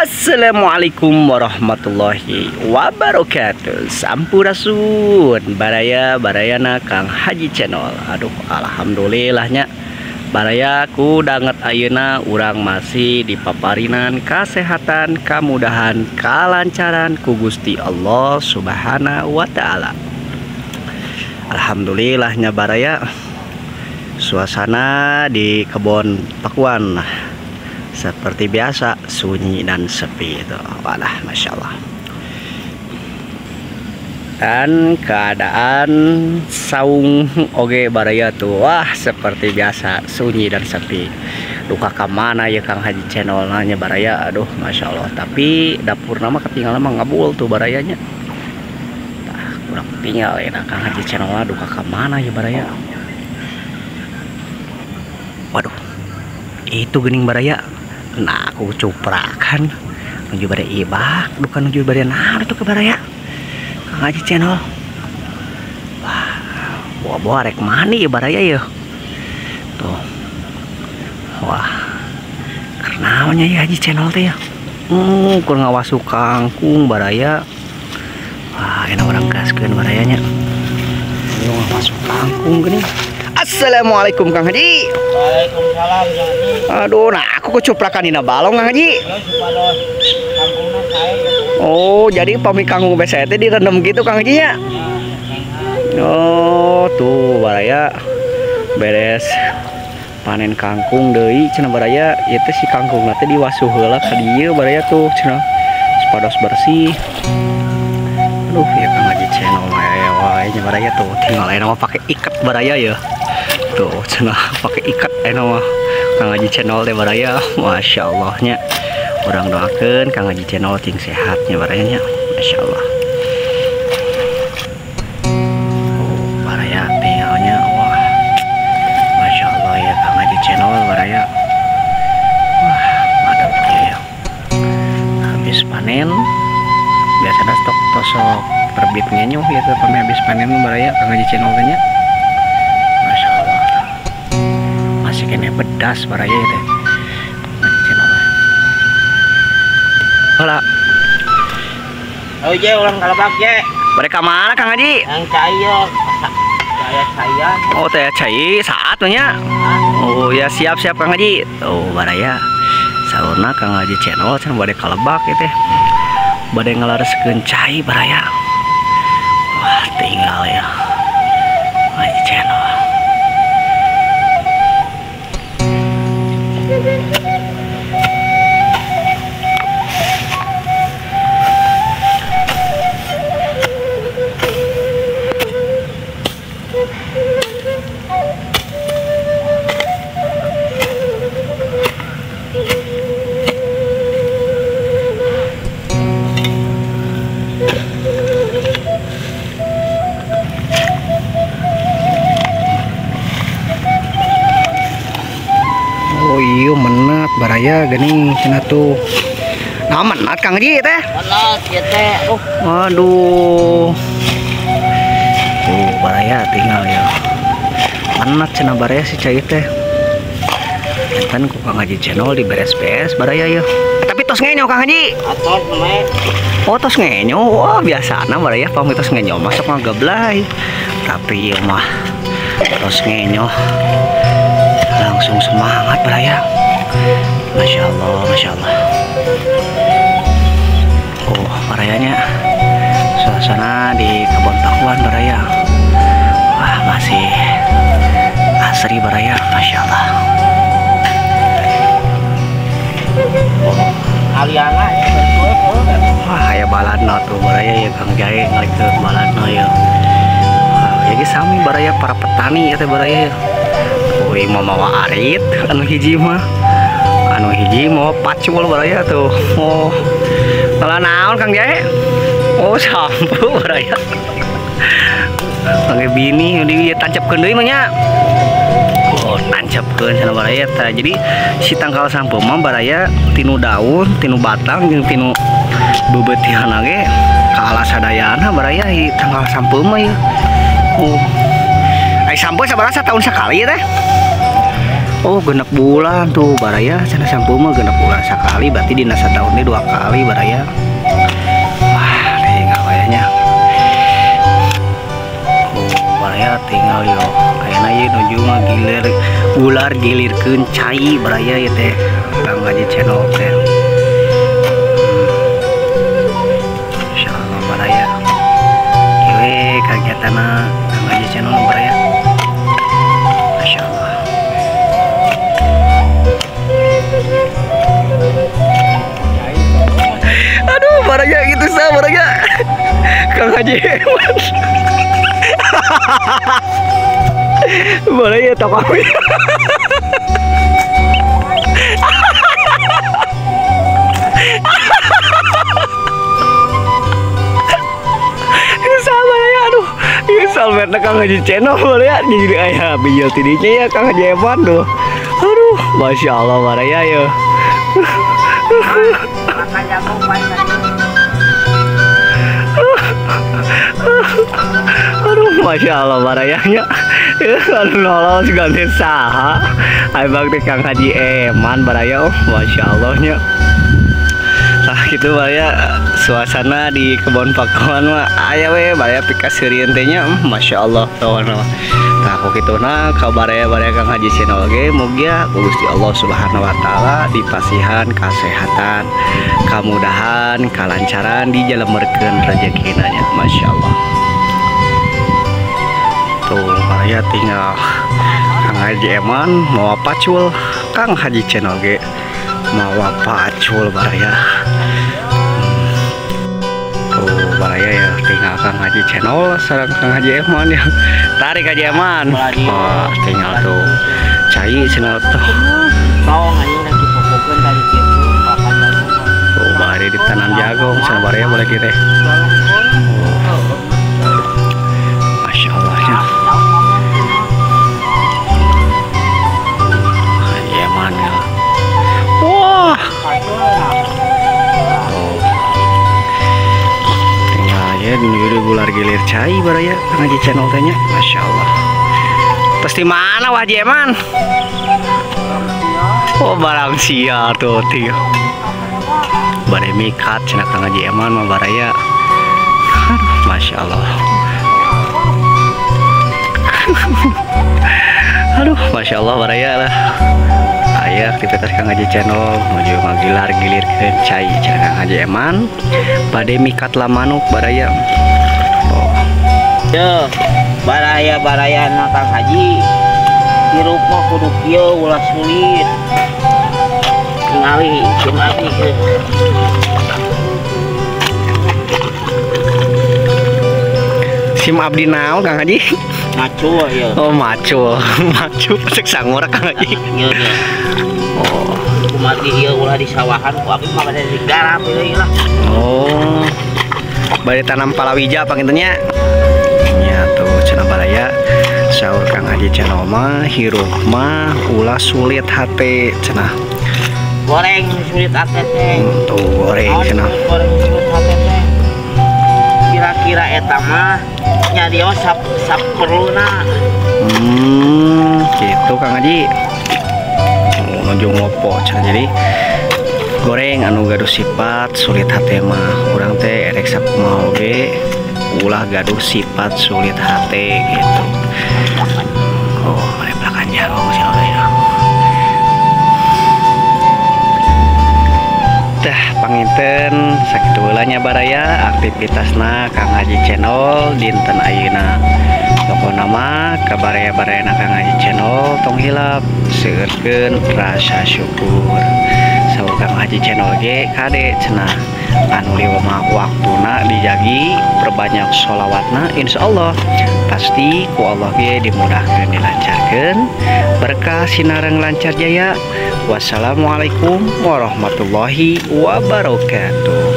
Assalamualaikum warahmatullahi wabarakatuh. Sampurasun baraya barayana Kang Haji Channel. Aduh, alhamdulillahnya baraya ku danget ayeuna urang masih di paparinan kasehatan, kamudahan, kalancaran ku Gusti Allah Subhanahu wa taala. Alhamdulillahnya baraya, suasana di kebun Pakuan seperti biasa sunyi dan sepi itu. Walah, masya Allah. Dan keadaan saung oge baraya tuh, wah seperti biasa sunyi dan sepi. Duka ka mana ya Kang Haji Channel nanya baraya, aduh masya Allah. Tapi dapur nama ketinggalan mah ngabul tuh barayanya. Tah, kurang tinggal ya Kang Haji Channel duka ka mana ya baraya. Waduh, itu gening baraya. Nah, aku cuprakan nuju bare ibak, duka nuju bare naon itu ke baraya. Kang Haji Channel. Wah, bawa-bawa rek mani ya baraya ya. Tuh. Wah. Kenaonnya ya Haji Channel teh ya. Kur ngawasu kangkung baraya. Wah, enak orang gaskeun barayanya. Yo ngawasu kangkung geuning. Assalamualaikum Kang Haji. Waalaikumsalam Kang Haji. Aduh, nah aku kecuprakan dina balong Kang Haji. Oh, jadi pami kangkung biasa teh direndam gitu Kang Haji nya. Oh, tuh baraya beres panen kangkung deui cenah baraya, ieu teh si kangkungna teh diwasuh heula ka dieu baraya tuh cenah supados bersih. Aduh, ya Kang Haji Channel wae nya baraya tuh tinggal ayeuna mah pake ikat baraya ya. Tuh cenah pakai ikat enak mah Kang Haji Channel teh baraya. Masya Allahnya orang doakan Kang Haji Channel ting sehatnya barayanya. Masya Allah. Oh, baraya tinggalnya wah Masya Allah ya Kang Haji Channel baraya. Wah mantap ya. Habis panen biasanya stok tosok terbit ngenyuh ya pami habis panen baraya Kang Haji Channel teh nya. Masih kene pedas baraya ya teh. Halo. Oh je ulang kalebak je. Mereka mana Kang Haji? Yang cair. Saya. Oh teh cai saat nya. Oh ya siap-siap Kang Haji. Oh baraya. Saurna Kang Haji Channel cenah bade kalebak ya teh. Bade ngalareskeun cai baraya. Wah tinggal ya. Haji Channel. Oh iya menat baraya geuning cenah tuh. Nah menat Kang Haji teh. Menat ieu teh. Aduh. Tuh baraya tinggal ya. Menat cenah baraya si cai teh. Kan ku Kang Haji Channel diberes-beres baraya ya. Tapi tos ngenyo Kang Haji. Atos namanya. Oh tos ngenyo. Wah biasana baraya pami tos ngenyo masuk mah geblay. Tapi ieu mah tos ngenyo. Langsung semangat baraya. Masya Allah, Masya Allah. Oh barayanya suasana di kebun Pakuan baraya. Wah masih asri baraya, Masya Allah. Wah aya baladna tuh baraya ya Kang Jae ngalikeun baladna ya. Wah, jadi sami baraya para petani ya teh baraya. Wih mau mawa arit anu hiji mah anu hiji mau pacul baraya tuh. Oh malah naon Kang Jae? Oh sampo baraya. Panggil bini di tancapkeun deui mah nya. Oh tancapkeun cenah baraya tah. Jadi si tangkal sampo mah baraya tinu daun, tinu batang jeung tinu beubeutihan ge ka alasadayana baraya hi tangkal sampo mah ieu. Oh. Ai sampo sabaraha tahun sekali ya teh? Oh genep bulan tuh baraya cenah sampeu mah genep bulan sakali berarti dina sataun teh 2 kali baraya. Wah tinggal kayaknya. Oh baraya tinggal yo kayakna ieu nuju ngagilir ular gilirkeun cai baraya ieu teh Kang Haji Channel teh. Insyaallah baraya. Kieu kagiatanna Kang Haji Channel baraya. Masyaallah. Aduh baraya gitu sah baraya. Kang Haji Eman. Baraya tokoh. Sama ya aduh. Ieu salmetna Kang Haji Channel baraya jadi aya bijil tidinya ya Kang Haji Eman tuh. Aduh, Masya Allah baraya ya. Aduh, Masya Allah barayanya. Aduh, nolong ganti saha. Ayo bang teh Kang Haji Eman baraya, oh, Masya Allahnya. Nah gitu baraya suasana di kebun pakuan mah aya we baraya pikaseurieun teh nya, Masya Allah tawana. Nah kok kitu na ka baraya-baraya Kang Haji Channel ge mugia ku Gusti Allah Subhanahu wa taala dipasihan kasehatan, kamudahan, kalancaran dijalemerkeun rejekina nya, Masya Allah. Tuh baraya tinggal Kang Haji Eman mawa pacul, Kang Haji Channel ge mawa pacul baraya. Tuh baraya ya tinggal Kang Haji Channel sareng Kang Haji Eman ya. Tarik Haji Eman. Wah, tinggal tuh cai channel tuh. Tong anjing lagi popokeun tadi kitu papan jagung. Tuh bari ditanam jagung cenah baraya boleh kieu teh. Masya Allah ya. Haji Eman ya. Wah. Tuh. Tinggal aja nuju gular gilir cai baraya Kang Haji Channel teh nya. Masya Allah. Terus di mana Haji Eman? Oh barang sia tuh tiga. Bare mikat cenah Kang Haji Eman mah baraya. Aduh, Masya Allah. Aduh, Masya Allah baraya lah. Aya aktivitas Kang Haji Channel nuju ngagilar gilirkeun cai cenah Kang Haji Eman. Bade mikat lamanuk baraya. Oh. Yo, baraya-baraya na Kang Haji. Hirup mah kudu kieu ulah sulit. Tingali jeung abdi ge. Sim abdi naon Kang Haji? Macu ya. Oh macu, macu cek sangor Kang Haji. Iya iya. Oh. Kumaha ieu ulah di sawahan ku abdi mah bade digarap ieu lah. Oh. Bade tanam palawija panginten nya. Nya tuh cenah baraya saur Kang Haji Channel mah hirup mah ulah sulit hate cenah. Goreng sulit hate teh. Tuh goreng cenah. Goreng sulit hate teh. Kira-kira eta mah nyarios sap sap perluna. Gitu Kang Haji. Oh, nuju ngopo cenah jadi goreng anu gaduh sifat sulit hate mah urang teh erek sakumaha oge ulah gaduh sifat sulit hate gitu. Oh, ada belakang jago sih ya. Tah panginten sakitu heula nya baraya aktivitasna Kang Haji Channel dinten ayeuna. Pokona mah ka baraya-barayana Kang Haji Channel tong hilap seueurkeun rasa syukur. Saur Kang Haji Channel ge kade cenah anu liwat mah waktuna dijagi perbanyak sholawatna insyaallah pasti ku Allah ge dimudahkeun dilancarkeun berkah sinareng lancar jaya. Wassalamualaikum warahmatullahi wabarakatuh.